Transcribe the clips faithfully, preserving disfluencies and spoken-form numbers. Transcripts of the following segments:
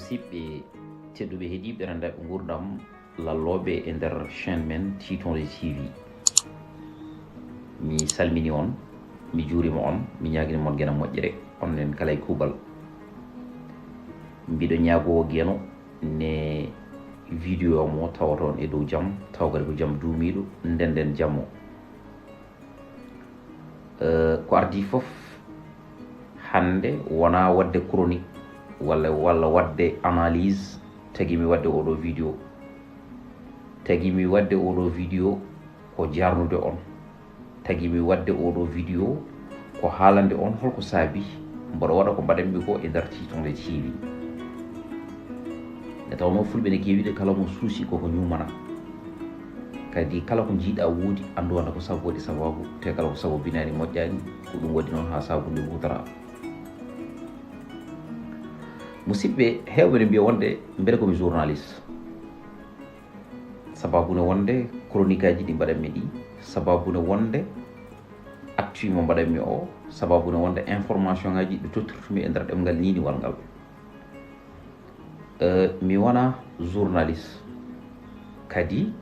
Siɓɓe tedduɓe heɗiiɓe rendaɓe nguurndam lallooɓe e nder chaîne men Titon de T V. Mi salmini on, mi juurima on, mi ñaagini mon geno moƴƴere, onon kala e kuuɓal. Mbiɗo ñaagoo geno ne vidéo mo tawata on e dow jam, tawa kadi ko jam duumiiɗo, ndenden jam o. Eh, ko ardii fof, hannde wonaa waɗde chronique walla, walla waɗde analyse, tagi mi waɗde oɗo vidéo. Tagi mi waɗde oɗo vidéo ko jarnude on. Tagi mi waɗde oɗo vidéo ko haalande on holko saabi mboɗo waɗa ko mbaɗanmi ko e nder Titon de T V. Nde tawnoo fulɓe ne keewi de kala mo suusi koko ñuumana. Kadi kala ko njiiɗa woodi, anndu wonde ko sabu waɗi sababu, te kala ko sabu binaani moƴƴaani, ko ɗum waɗi noon haa sabu nde wutara. Musidɓe, heewɓe ne mbiya wonde mbele ko mi journaliste. Sababu ne wonde chronique aji ɗi mbaɗanmi ɗi, sababu ne wonde actu mo mbaɗanmi o, sababu ne wonde information aji ɗi tottirtumi e nder ɗemngal niiniwal ngal. Eh, mi wona journaliste, kadi,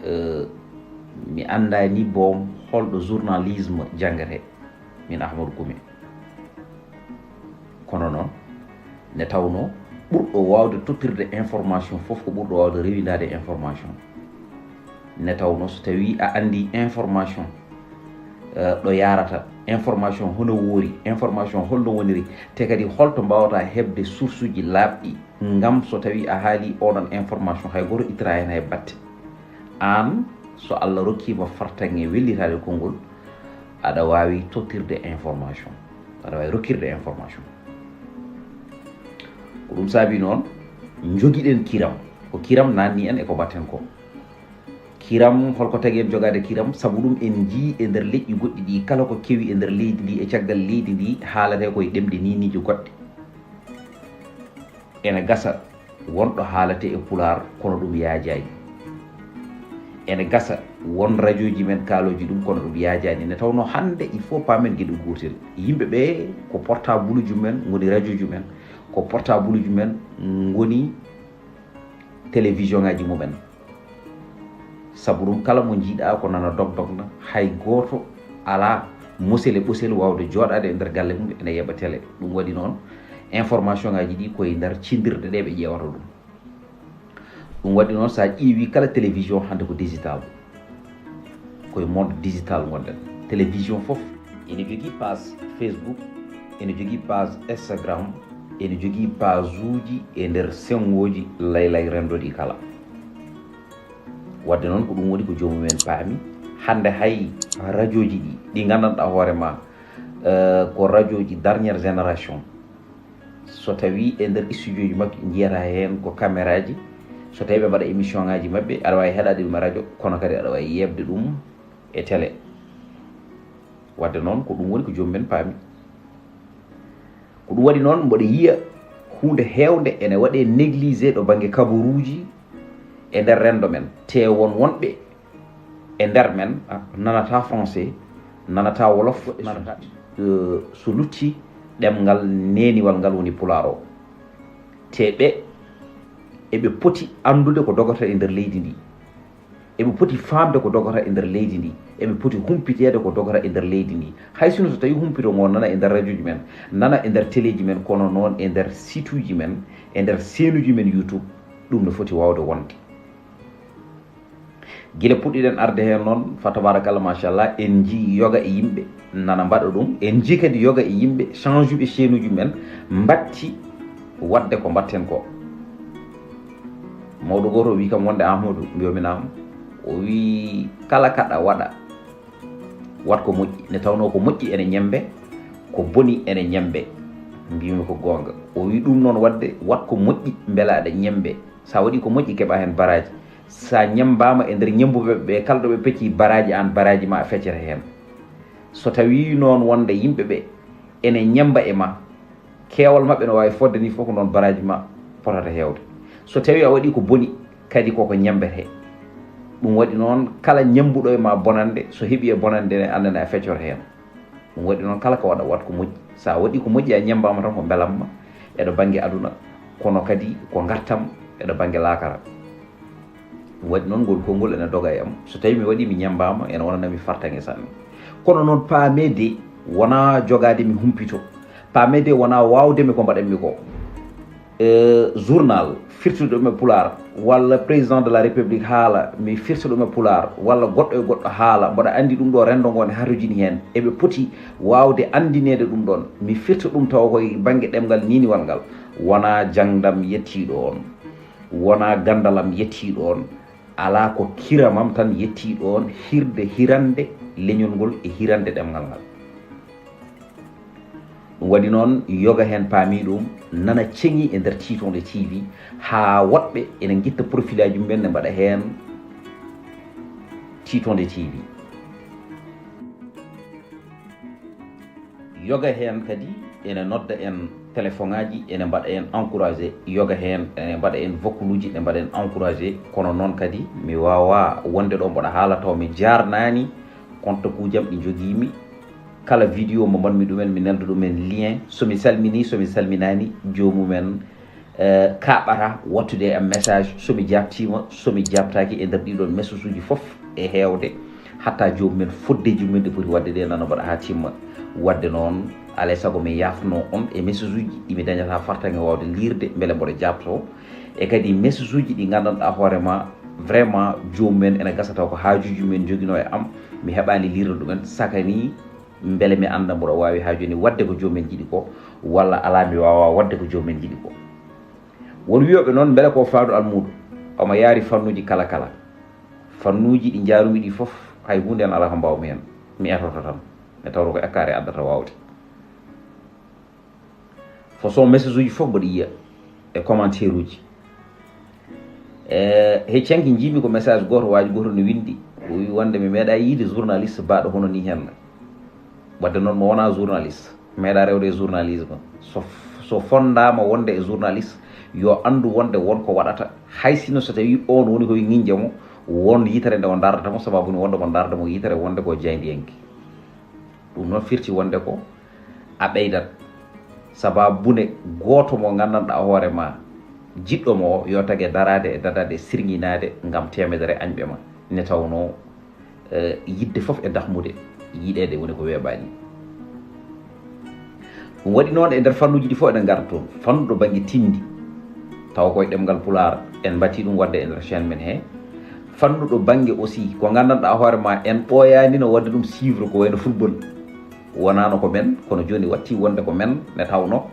eh, mi anndaani boom holɗo journalisme janngete, min Ahmadou Koumé. Kono noon, ne tawnoo ɓurɗo waawde tottirde information fof ko ɓurɗo waawde rewindaade information. Ne tawnoo so tawii a anndii information, eh, ɗo yaarata, information hono woori, information holno woniri, te kadi holto mbaawata heɓde source uji laaɓɗi ngam so tawii a haalii oɗon information hay gooto ittata heen hay batte. Aan, so Allah rokkiima fartaŋŋe wellitaade konngol, aɗa waawi tottirde information, aɗa waawi rokkirde information. Ko ɗum saabi noon, njogiɗen kiram. Ko kiram naatni en e ko mbaɗten ko. Kiram, holko tagi en jogaade kiram? Sabu ɗum en njii e nder leƴƴi goɗɗi ɗi, kala ko kewi e nder leydi ndi e caggal leydi ndi haalate ko e ɗemɗe niiniije goɗɗe. Ene gasa wonɗo haalate e Pulaar, kono ɗum yaajaani. Ene gasa won rajooji men kaalooji ɗum, kono ɗum yaajaani. Ne tawnoo hannde, il faut paamen geɗe gootel. Yimɓe ɓe, ko portableji men ngoni rajooji men, ko portableji men ngoni télévision ngaji mumen. Sabu ɗum, kala mo njiiɗa ko nana dog-dogna, hay gooto alaa mosel e ɓosel waawde jooɗaade e nder galle mum ene yeɓa télé. Ɗum waɗi noon, information ngaji ɗi koye nder cindirɗe ɗe ɓe ƴeewata ɗum. Ɗum waɗi noon, so a ƴeewi kala télévision hannde ko digital, koye monde digital ngonɗen. Télévision fof ene jogii page Facebook, ene jogii page Instagram, ene jogii page uji e nder senngooji laylay renndo ɗi kala. Waɗde noon, ko ɗum woni ko joomum en paami. Hannde hay rajooji ɗi, ɗi nganndanɗaa hoore ma, eh, ko rajooji dernière génération. So tawii e nder studio ji maɓɓe njiyata heen ko caméra ji, so tawii ɓe mbaɗa émission ngaji maɓɓe, aɗa waawi heɗaade ɗum e radio, kono kadi aɗa waawi yeeɓde ɗum e télé. Waɗde noon, ko ɗum woni ko joomum en paami. Ko ɗum waɗi noon, mboɗo yiya huunde heewnde ene waɗee négligé ɗo bannge kabaruuji e nder renndo men. Te won wonɓe e nder men, ah, nanata français, nanata wolof, nanata, eh, so lutti ɗemngal neeniwal ngal woni Pulaar o. Te ɓe, eɓe poti anndude ko dogata e nder leydi ndi. Eɓe poti faamde ko dogata e nder leydi ndi. Eɓe poti humpiteede ko dogata e nder leydi ndi. Hay sinno so tawii humpito ngo nana e nder rajooji men, nana e nder téléji men, kono noon e nder situuji men, e nder seenuji men YouTube, ɗum no foti waawde wonde. Gila puɗɗiɗen arde heen noon, fa tabarakallah, machallah, en njii yoga e yimɓe nana mbaɗa ɗum. En njii kadi yoga e yimɓe change uɓe chaîne uji men, mbatti waɗde ko mbaɗten ko. Mawɗo gooto o wii kam wonde, "Ahmadou, mbiyomi naam." O wii, "Kala kaɗa waɗa, waɗ ko moƴƴi." Nde tawnoo ko moƴƴi ene ñemmbe, ko boni ene ñemmbe. Mbiymi ko goonga. O wii, "Ɗum noon waɗde, waɗ ko moƴƴi mbela aɗa ñemmbe. So a waɗii ko moƴƴi, keɓa heen baraaji. So a ñemmbaama e nder ñemmbuɓe ɓe, kala ɗo ɓe pecci baraaji, aan baraaji ma a feccata heen." So tawii noon wonde yimɓe ɓe ene ñemmba e ma, keewal maɓɓe no waawi fodde nii fof, ko noon baraaji ma potata heewde. So tawii a waɗii ko boni kadi, koko ñemmbetee. Ɗum waɗi noon, kala ñemmbuɗo e ma bonannde, so heɓii e bonannde ne, annda ne a feccoto heen. Ɗum waɗi noon, kala ko waɗa, waɗ ko moƴƴi. So a waɗii ko moƴƴi, a ñemmbaama tan, ko mbelamma e ɗo bannge aduna, kono kadi ko ngartam eɗo bannge laakara. Ɗum waɗi noon ngol konngol ene doga e am. So tawii mi waɗii mi ñammbaama, ene wonana mi fartaŋŋe sanne. Kono noon paameede wonaa jogaade mi humpito. Paameede wonaa waawde mi ko mbaɗanmi ko. E journal firtude ɗum e pulaar, walla président de la république haala, mi firta ɗum e pulaar, walla goɗɗo e goɗɗo haala, mboɗo anndi ɗum ɗo renndo ngo ne hatojini heen. Eɓe poti waawde anndineede ɗum ɗoon. Mi firta ɗum tawa koye bannge ɗemngal niiniwal ngal. Wonaa jaŋdam yettii ɗoon. Wonaa ganndal am yettii ɗoon. Alaa ko kiram am tan yettii ɗoon, hirde hirande leñol ngol e hirande ɗemngal ngal. Ɗum waɗi noon, yoga heen paami ɗum, nana ceŋi e nder Tiitonde T V, haa woɗɓe ene ngitta profilaaji mumen ne mbaɗa heen Tiitonde T V. Yoga heen kadi ene nodda en téléphone ŋaaji, ene mbaɗa en encouragé. Yoga heen ene mbaɗa en voculuuji, ene mbaɗa en encouragé. Kono noon kadi mi waawaa wonde ɗo mboɗo haala taw mi jaarnaani kontakuuji am ɗi njogiimi. Kala vidéo mo mbaɗmi ɗumen, mi nelda ɗumen lien. So mi salminii, so mi salminaani, joomum en, eh, kaɓɓata wattude e am message. So mi jaabtiima, so mi jaabtaaki e nder ɗii ɗoon message uji fof e heewde, hatta joomum en foddeeji mum en ɗi poti waɗde ɗe nana mbaɗa haa timma. Waɗde noon, alaa e sago mi yaafno on e message uji ɗi mi dañata fartaŋŋe waawde liirde, mbele mboɗo jaabtoo. E kadi message uji ɗi nganndanɗaa hoore ma, vraiment, joomum en ene gasa taw ko haajuuji mum en njoginoo e am, mi heɓaani liirde ɗumen, saka nii mbele mi annda mboɗo waawi haa jooni waɗde ko joomum en njiɗi ko, walla alaa mi waawaa waɗde ko joomum en njiɗi ko. Won wiyooɓe noon mbele ko faandu almuudo, omo yaari fannuuji kala kala. Fannuuji ɗi njaarumi ɗi fof, hay huunde heen alaa ko mbaawmi heen. Mi etoto tan, mi tawto ko ekkaare addata waawde. Façon message uji fof mboɗo yiya e commentaire uji. E, he canki njiimi ko message gooto, waaji gooto no winndi, o wi wonde mi meeɗaa yiide journaliste baaɗo hono nii heen. Waɗde noon mo wonaa journaliste, meeɗaa rewde e journalisme. So, so fonndaama wonde e journaliste, yo anndu wonde won ko waɗata. Hay sino so tawii oon woni koye ŋiñje mo, won yitere nde o ndaardata mo, sababu ne wonde mo ndaarda mo yitere wonde ko jaayndiyanke. Ɗum noon firti wonde ko a ɓeydat. Sababu ne gooto mo nganndanɗaa hoore ma, jiɗɗo mo o, yo tage daraade e dadaade e sirŋinaade ngam teemedere añɓe ma. Ne tawnoo, eh, yiɗde fof e dahmude, yiɗeede woni ko weeɓaani. Ɗum waɗi noon e nder fannuuji ɗi fof eɗen ngarta toon. Fannuɗo bannge tinndi, tawa koye ɗemngal Pulaar, en mbaɗti ɗum waɗde e nder chaîne men he. Fannuɗo bannge aussi, ko nganndanɗaa hoore ma, en ɓooyaani no waɗde ɗum suivre ko wayno football. Wonaano ko men, kono jooni watti wonde ko men ne tawno.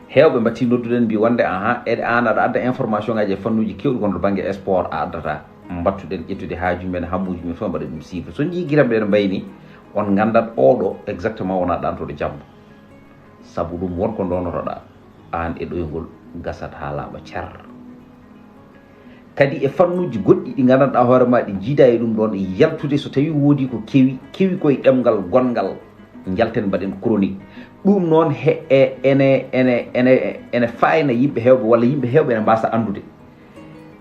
Heewɓe mbaɗti noddude en mbi wonde, ahan, eɗe aan aɗa adda information ŋaaji e fannuuji keewɗi, kono to bannge sport a addata. Mbattuɗen ƴettude haajuuji men, hammuuji men fof mbaɗa ɗum suivre. So njii giram ɗe no mbayni, on nganndat oɗo exactement wona ɗantoɗo jamma. Sabu ɗum won ko ndonotoɗaa aan e ɗoyngol gasat haa laaɓa cer. Kadi e fannuuji goɗɗi ɗi nganndanɗaa hoore ma ɗi njiidaa e ɗum ɗoon, yaltude so tawii woodii ko kewi, kewi koye ɗemngal gonngal, njalten mbaɗen chronique. Ɗum noon he, e, ene, ene, ene, ene faayna yimɓe heewɓe, walla yimɓe heewɓe ene mbaasa anndude.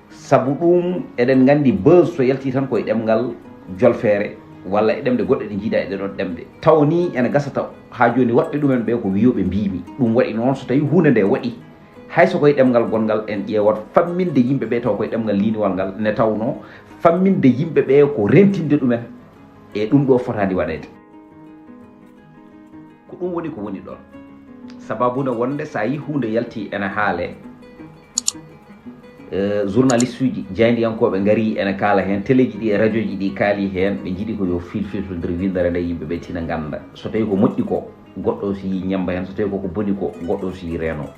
Sabu ɗum eɗen nganndi buzz so yaltii tan koye ɗemngal jolfeere, walla e ɗemɗe goɗɗe ɗe njiidaa e ɗee ɗoon ɗemɗe. Taw nii ene gasa taw haa jooni woɗɓe ɗumen ɓe ko wiyooɓe mbiimi. Ɗum waɗi noon so tawii huunde nde waɗi, hay so koye ɗemngal gonngal en ƴeewat famminde yimɓe ɓe taw koye ɗemngal liiniwal ngal ne tawnoo famminde yimɓe ɓe ko rentinde ɗumen e ɗum ɗo fotaani waɗeede. Ko ɗum woni ko woni ɗoon. Sababu ne wonde so a yii huunde yaltii ene haalee, eh, journaliste uji, jaayndiyankooɓe ngarii ene kaala heen, teleeji ɗi e rajooji ɗi kaalii heen, ɓe njiɗi ko yo filfiltondir winndere nde yimɓe ɓe tina ngannda. So tawii ko moƴƴi ko, goɗɗo o so yii ñemmba heen, so tawii ko ko boni ko, goɗɗo o so yii reenoo.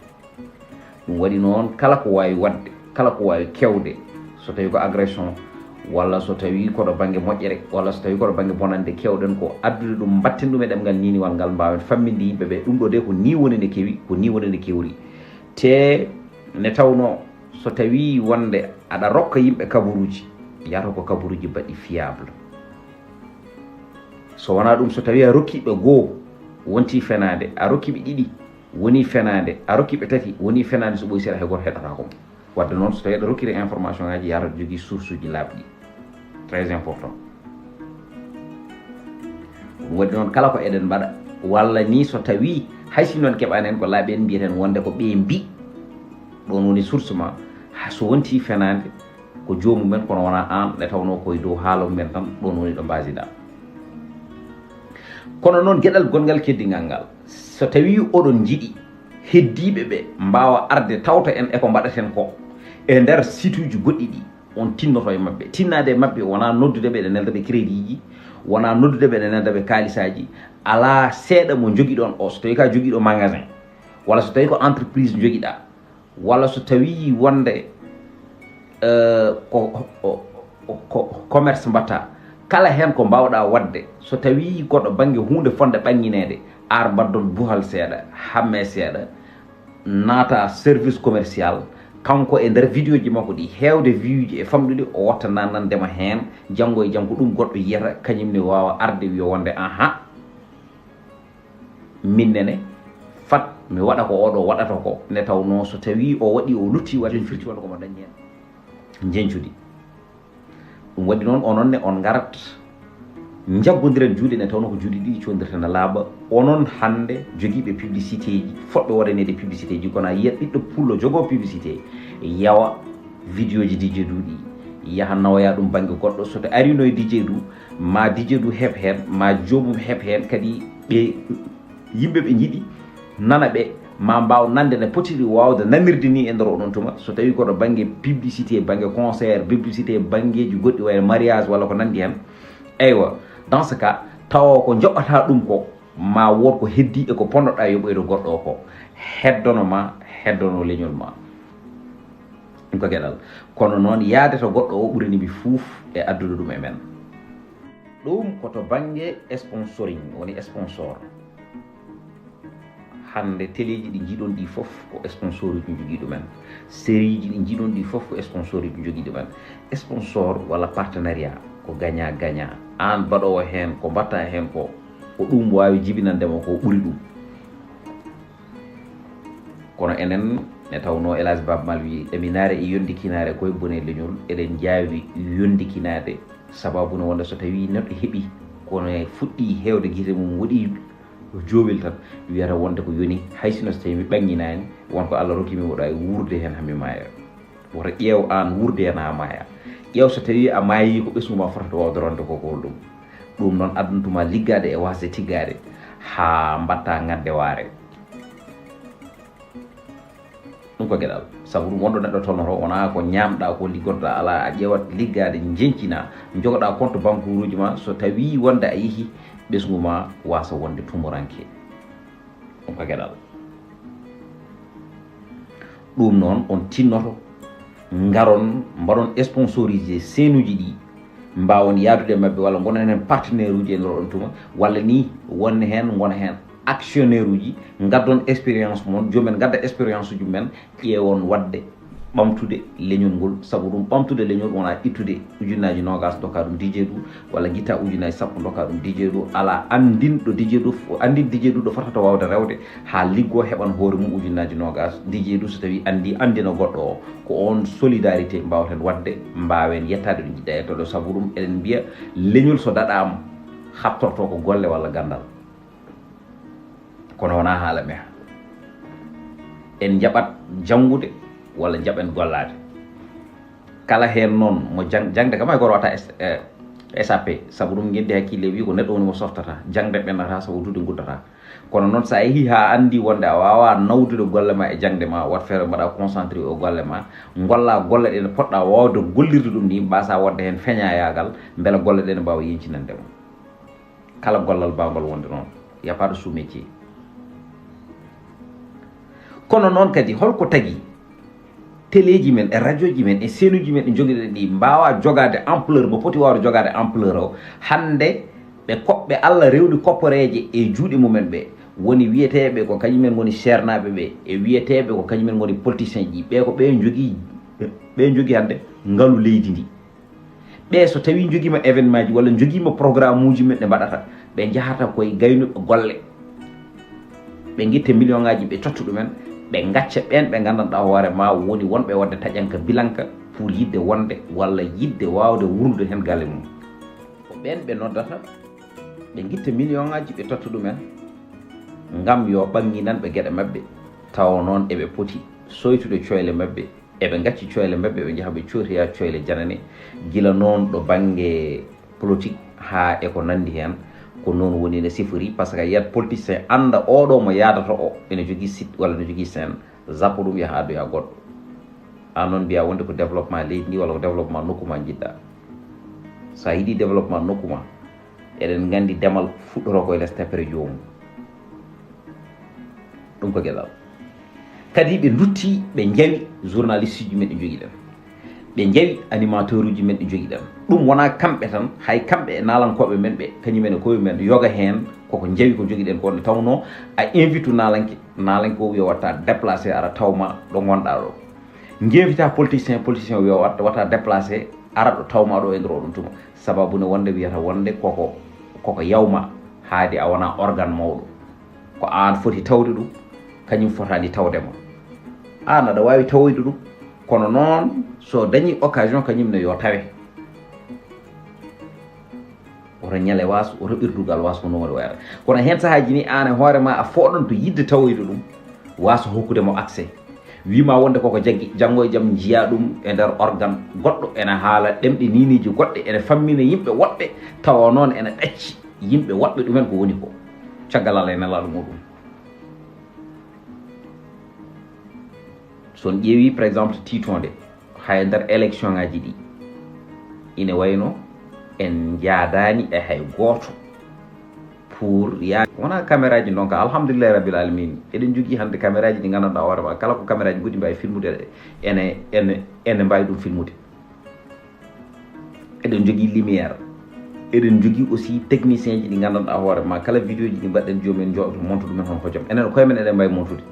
Ɗum waɗi noon, kala ko waawi waɗde, kala ko waawi kewde, so tawii ko agression, walla so tawii ko ɗo bannge moƴƴere, walla so tawii ko ɗo bannge bonannde, keewɗen ko addude ɗum, mbatten ɗum e ɗemngal niiniwal ngal, mbaawen famminde yimɓe ɓe, ɗum ɗo de ko nii woni nde kewi, ko nii woni nde kewri. Te ne tawnoo, so tawii wonde aɗa rokka yimɓe kabaruuji, yahata ko kabaruuji baɗɗi fiable. So wonaa ɗum, so tawii a rokkii ɓe goo, wontii fenaande, a rokkii ɓe ɗiɗi, wonii fenaande, a rokkii ɓe tati, wonii fenaande, so ɓooyi seeɗa hay gooto heɗataako mo. Waɗde noon, so tawii aɗa rokkira information ŋaaji, yahata jogii source uji laaɓɗi. Très important. Ɗum waɗi noon, kala ko eɗen mbaɗa, walla nii so tawii hay si noon keɓaani en ko laaɓi, en mbiyeten wonde ko ɓe mbi, Ɗoon woni source ma. Ha so wonti fenaande, ko joomum en, kono wonaa aan, nde tawnoo koye dow haala mum en tan, ɗoon woni ɗo mbaasiɗaa. Kono noon, geɗal gonngal keddigal ngal, so tawii oɗon njiɗi heddiiɓe ɓe mbaawa arde tawta en e ko mbaɗaten ko e nder site uji goɗɗi ɗi, on tinnoto e maɓɓe. Tinnaade e maɓɓe wonaa noddude ɓe, ɗe nelda ɓe crédit ji, wonaa noddude ɓe, ɗe nelda ɓe kaalisaaji. Alaa seeɗa mo njogiɗon o, so tawii ka jogiiɗo magasin, walla so tawii ko entreprise njogiɗaa, walla so tawii wonde, eh, ko, ko, ko commerce mbaɗataa, kala heen ko mbaawɗaa waɗde, so tawii ko ɗo bannge huunde fotnde ɓanngineede, ar mbaɗɗon buhal seeɗa, hammee seeɗa, naata service commercial, kanko e nder vidéo ji makko ɗi heewde vues ji e famɗude, o watta naatnande ma heen, janngo e jam ko ɗum goɗɗo yiyata, kañum ne waawa arde wiya wonde, ahan, min nene, fat mi waɗa ko oɗo waɗata ko, nde tawnoo so tawii o waɗi, o lutti waɗde, firti wonde ko mo dañi heen njeñcudi. Ɗum waɗi noon, onon ne on ngarat, njaggodiren juuɗe, nde tawnoo ko juuɗe ɗiɗi coondirta na laaɓa. Onon hannde jogiiɓe publicité ji, fotɓe waɗaneede publicité ji, kono a yiyat ɓiɗɗo pullo jogoo publicité, yawa vidéo ji D J Doudou ɗi, yaha nawoya ɗum bannge goɗɗo. So to arino e D J Doudou, ma D J Doudou heɓ heen, ma joomum heɓ heen, kadi ɓe yimɓe ɓe njiɗi nana ɓe, ma mbaaw nande no potiri waawde nanirde ni e nder oɗon tuma. So tawii ko ɗo bannge publicité, bannge concert, publicité, banngeeji goɗɗi wayno mariage walla ko nanndi heen. Eywa, dans ce cas, tawa ko njoɓata ɗum ko, ma wood ko heddi e ko ponnoɗaa yoɓoyde goɗɗo o ko, heddono ma, heddono leñol ma. Ɗum ko geɗal. Kono noon, yaade to goɗɗo o ɓurani mi fuuf e addude ɗum e men. Ɗum ko to bannge sponsoring, woni sponsor. Hannde teleeji ɗi njiɗon ɗi fof ko sponsoruji njogii ɗumen. Sérieji ɗi njiɗon ɗi fof ko sponsoruji njogii ɗumen. Sponsor walla partenariat ko gagnant gagnant. Aan baɗoowo heen, ko mbaɗtaa heen ko, ko ɗum waawi jibinande mo ko ɓuri ɗum. Kono enen, nde tawnoo El Hadj Baaba Maal wiyi, ɗaminaare e yonndikinaare ko e bone leñol, eɗen njaawi yonndikinaade. Sababu ne wonde so tawii neɗɗo heɓi, kono e fuɗɗii heewde gite mum, waɗi joowel tan, wiyata wonde ko yoni, hay sinno so tawii mi ɓannginani, won ko Allah rokki mi, mboɗo waawi wuurde heen haa mi maaya. Woto ƴeew aan wuurde heen haa maaya. Ƴeew so tawii a maayii, ko ɓesngu ma fotata waawde ronde ko, ko holɗum? Ɗum noon addantuma liggaade e waasde tiggaade haa mbaɗta ngadde waare. Ɗum ko geɗal. Sabu ɗum wonɗo neɗɗo tolnoto, wonaa ko ñaamɗaa, ko liggotoɗaa, alaa, a ƴeewat liggaade, njeñcinaa, njogoɗaa compte bankuuruuji ma, so tawii wonde a yehi, ɓesngu ma waasa wonde tumuranke. Ɗum ko geɗal. Ɗum noon, on tinnoto, ngaron, mbaɗon sponsorisé seenuuji ɗi, mbaawon yaadude e maɓɓe, walla ngonon heen partenaire uji e nder oɗon tuma, walla ni wonde heen, ngona heen actionnaire uji, ngaddon expérience mon, joom en ngadda expérience uji men, ƴeewon waɗde ɓamtude leñol ngol, sabu ɗum ɓamtude leñol wonaa ittude ujunnaaji noogaas ndokkaa ɗum D J Doudou, walla ngittaa ujunnaaji sappo ndokkaa ɗum D J Doudou, alaa anndinɗo D J Doudou, anndin D J Doudou ɗo fotata waawde rewde haa liggoo heɓan hoore mum ujunnaaji noogaas. D J Doudou so tawii anndii, anndina goɗɗo o, ko oon solidarité mbaawten waɗde, mbaawen yettaade ɗo njiɗɗaa yettoode ɗo. Sabu ɗum eɗen mbiya leñol so daɗaama, haɓtortoo ko golle walla ganndal. Kono wonaa haala meha. En njaɓat janngude walla njaɓen gollaade. Kala heen noon mo jang-, jaŋde kam hay gooto waɗataa S-, eh, S A P, sabu ɗum ngenndi hakkille wi ko neɗɗo woni mo softata, jaŋde ɓennata sabu duuɗe nguddataa. Kono noon so a yehii haa anndii wonde a waawaa nawdude golle ma e jaŋde ma, waɗ feere mbaɗaa concentré o golle ma, ngollaa golle ɗe poɗɗaa waawde gollirde ɗum ni, mbaasaa waɗde heen feñayaagal, mbela golle ɗe ne mbaawa yeñcinande ma. Kala gollal baawngol wonde noon, y a pas de sous-métier. Kono noon kadi, holko tagi teleeji men e rajooji men e seenuuji men ɗi njogiɗen ɗi mbaawaa jogaade ampleur mo poti waawde jogaade ampleur o? Hannde ɓe koɓɓe Allah rewni kopporeeje e juuɗe mumen ɓe, woni wiyeteeɓe ko kañumen ngoni seernaaɓe ɓe, e wiyeteeɓe ko kañumen ngoni politicien ji, ɓe ko ɓe njogii, ɓe njogii hannde ngalu leydi ndi. Ɓe so tawii njogiima événement ji walla njogiima programme uji men ɗe mbaɗata, ɓe njahata koye gaynuɓe golle. Ɓe ngitta million ngaji, ɓe cotta ɗumen, ɓe ngacca ɓeen ɓe nganndanɗaa hoore ma woni wonɓe waɗde taƴanka bilanka pour yiɗde wonde walla yiɗde waawde wurnude heen galle mum. Ko ɓeen ɓe noddata, ɓe ngitta million ngaji, ɓe totta ɗumen ngam yo ɓannginan ɓe geɗe maɓɓe, tawa noon eɓe poti soytude coyle maɓɓe. Eɓe ngacci coyle maɓɓe, ɓe njaha ɓe cootoya coyle janane, gila noon ɗo bannge politique haa e ko nanndi heen. Ko noon woni no sifori, par ce que yiyat politicien annda oɗo mo yaadata o ene jogii site walla no jogii chaîne, zappo ɗum yaha addoya goɗɗo. Aan noon mbiya wonde ko développement leydi ndi walla ko développement nokku ma njiɗɗa. So a yiɗi développement nokku ma, eɗen nganndi demal fuɗɗoroo ko e les tepere joomum. Ɗum ko geɗal. Kadi ɓe ndutti, ɓe njawi journaliste uji men ɗi njogiɗen, ɓe njawi animateur uji men ɗi njogiɗen. Ɗum wonaa kamɓe tan, hay kamɓe e naalankooɓe men ɓe, kañum en e koye men yoga heen koko njawi ko njogiɗen ko, nde tawnoo a invite naalanke, naalanke o wiya watta déplacé ara tawma ɗo ngonɗaa ɗo. Njeewtita politicien, politicien o wiya watta, watta déplacé ara ɗo tawma ɗo e nder oɗon tuma. Sababu ne wonde wiyata wonde koko, koko yawma, haade a wona organe mawɗo. Ko aan foti tawde ɗum, kañum fotaani tawde ma. Aan aɗa waawi tawoyde ɗum, kono noon so dañi occasion kañum ne yo tawe. Woto ñale waaso, woto ɓirdugal waaso, ko noon woni wayata. Kono heen sahaaji ni aan e hoore ma a fooɗonto yiɗde tawoyde ɗum, waaso hokkude mo accès. Wiima wonde koko jaggi, janngo e jam njiya ɗum e nder organe goɗɗo ene haala ɗemɗe niiniiji goɗɗe, ene fammina yimɓe woɗɓe, tawa noon ene ɗacci yimɓe woɗɓe ɗumen ko woni ko. Caggal Allah e nelaaɗo muɗum. So on ƴeewi, par exemple, tiitoonde, hay nder élection ngaji ɗi, ine wayno en njaadaani e hay gooto pour ya-, wonaa caméra ji ndonka, alhamdulillahi rabbil alamin, eɗen njogii hannde caméra ji ɗi nganndanɗaa hoore ma, kala ko caméra ji goɗɗi mbaawi filmude, ene, ene, ene mbaawi ɗum filmude. Eɗen njogii lumière, eɗen njogii aussi technicien ji ɗi nganndanɗaa hoore ma, kala vidéo ji ɗi mbaɗɗen, joomum en njooɗoto monta ɗumen hono hojom. Enen koye men eɗen mbaawi montude.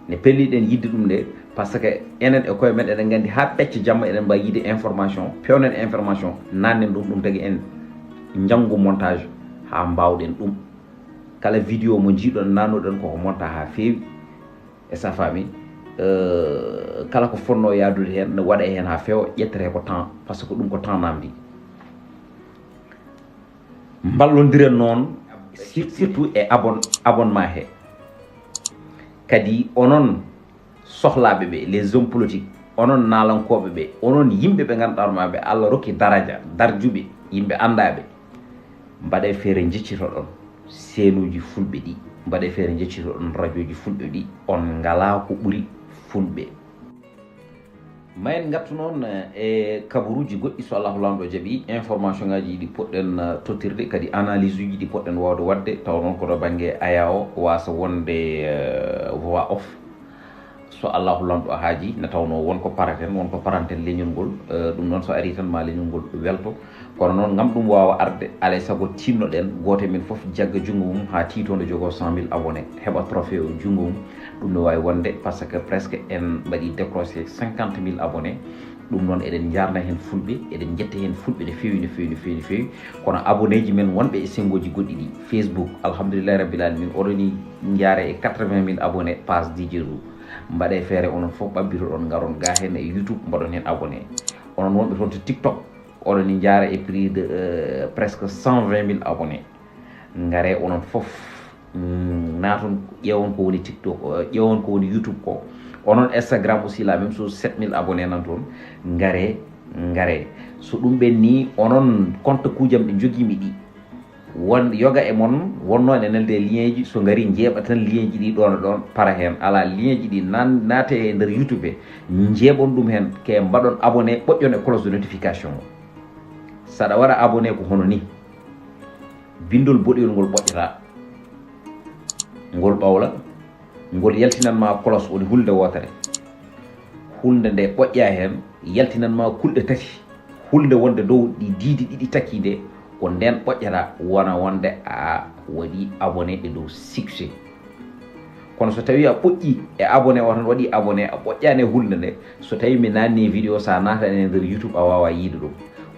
Ne pelliɗen yiɗde ɗum nde, par ce que enen e koye men eɗen nganndi haa pecce jamma eɗen mbaawi yiɗde information, pewnen information, nannen ɗum, ɗum tagi en njanngu montage haa mbaawɗen ɗum. Kala vidéo mo njiiɗon, nannuɗen koko monta haa feewi, est-ce que a faami? Euh, kala ko fotnoo yaadude heen, ne waɗa heen haa feewa, ƴettete ko temps, par ce que ɗum ko temps namdi. Mballondiren noon, sur-, surtout e abon-, abonnement he. Kadi onon sohlaaɓe ɓe, les hommes politiques, onon naalankooɓe ɓe, onon yimɓe ɓe ngannduɗaa hoore ma ɓe Allah rokki daraja, darjuɓe, yimɓe anndaaɓe, mbaɗee feere njeccitoɗon seenuuji fulɓe ɗi, mbaɗee feere njeccitoɗon rajooji fulɓe ɗi, on ngalaa ko ɓuri fulɓe. Ma en ngattu noon e kabaruuji goɗɗi, so Allahu Laamɗo jaɓi, information ngaaji ɗi poɗɗen, eh, tottirde, kadi analyse uji ɗi poɗɗen waawde waɗde, tawa noon ko ɗo bannge aya o, waasa wonde, eh, voix off. So Allahu Laamɗo haaji, nde tawnoo won ko paraten, won ko paranten leñol ngol, eh, ɗum noon so arii tan ma leñol ngol welto. Kono noon, ngam ɗum waawa arde, alaa e sago tiinno-ɗen, gooto e men fof jagga junngo mum haa tiitoonde jogoo cent mille abonnés, heɓa trophée o junngo mum. Ɗum no waawi wonde, par ce que presque en mbaɗii décroché cinquante mille abonnés. Ɗum noon, eɗen njaarna heen fulɓe, eɗen njetta heen fulɓe no feewi, no feewi, no feewi, no feewi. Kono abonnés ji men wonɓe e senngooji goɗɗi ɗi, Facebook, alhamdulillahi rabbil alamin, oɗon ni njaare e quatre-vingt mille abonnés page D J Rou. Mbaɗee feere onon fof ɓabbitoɗon, ngaron gaa heen e YouTube, mbaɗon heen abonné. Onon wonɓe toon to TikTok, oɗon ni njaare e plus de, euh, presque cent vingt mille abonnés. Ngaree onon fof, mm, naaton, ƴeewon ko woni TikTok, euh, ƴeewon ko woni YouTube ko. Onon Instagram aussi, la même chose, sept mille abonnés nan toon. Ngaree, ngaree. So ɗum ɓenni, onon compte kuujam ɗi njogiimi ɗi, won yoga e mon wonnoo ene nelde e lien ji, so ngarii njeeɓa tan lien ji ɗi ɗoon e ɗoon, para heen. Alaa, lien ji ɗi nan-, naate e nder YouTube he, njeeɓon ɗum heen, ke mbaɗon abonné, ɓoƴƴon e cloche de notification o. Saɗa waɗa abonné ko hono ni. Binndol boɗeyol ngol ɓoƴƴata, ngol ɓawla, ngol yaltinan ma cloche, woni hulde wootere. Hulde nde ɓoƴƴa heen, yaltinan ma kulɗe tati. Hulde wonde dow ɗi diidi ɗiɗi takkiinde, ko ndeen ɓoƴƴata, wona wonde a waɗi abonné e dow succès. Kono so tawii a ɓoƴƴii e abonné o tan, waɗi abonné, a ɓoƴƴaani e hulde nde, so tawii mi naatni vidéo, so a naatani e nder YouTube, a waawaa yiide ɗum.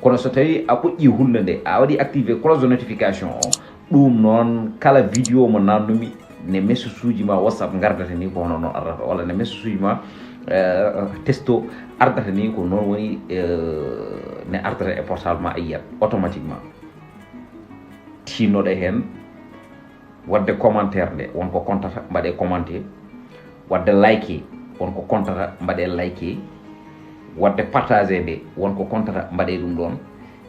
Kono so tawii a ɓoƴƴii hulde nde, a waɗi activé cloche de notification o, ɗum noon, kala vidéo mo naatnumi, ne message uji ma WhatsApp ngardata ni, ko hono noon ardata, walla ne message uji ma, eh, texto ardata ni, ko noon woni, eh, ne ardata e portable ma, a yiyat automatiquement. Tinnoɗe heen waɗde commentaire nde, won ko kontata, mbaɗe commenté. Wadde like, won ko kontata, mbaɗe like. Wadde partage nde, won ko kontata, mbaɗe ɗum ɗon.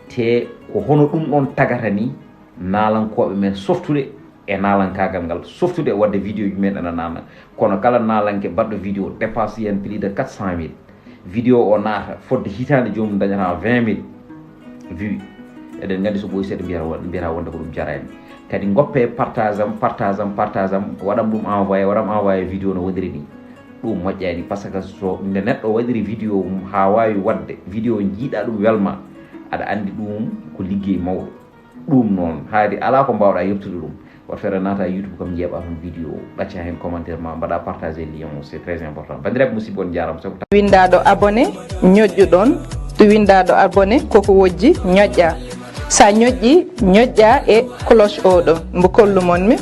Te ko hono ɗum ɗon tagata ni naalankooɓe men softude e naalankaagal ngal, softude e wadde vidéo ji men ena naana. Kono kala naalanke baɗɗo vidéo dépasse yen plus de quatre cent mille. Vidéo o naata fodde hitaande joomum dañata vingt mille vues. Eɗen nganndi so ɓooyi seeɗa mbiyata won-, mbiyata wonde ko ɗum jarani. Kadi ngoppe partage am, partage am, partage am, waɗam ɗum envoyé, waɗam envoyé vidéo no woniri ni. Ɗum moƴƴani par ce que so nde neɗɗo waɗiri vidéo mum haa waawi waɗde vidéo jiiɗa ɗum welma, aɗa anndi ɗum ko liggey mawɗo. Ɗum noon haadi alaa ko mbaawɗa yettude ɗum. Wat feere naata YouTube kam njeeɓa toon vidéo, ɗacca heen commentaire ma, mbaɗa partage lien o, c'est très important. Banndiraaɓe musidɓe on njaarama sabu winndaaɗo abonné, ñoƴƴu ɗoon, winndaaɗo abonné koko wojji, ñoƴƴa. Sa ñoƴƴi, ñoƴƴa e cloche o ɗo, mbo kollu mon mi.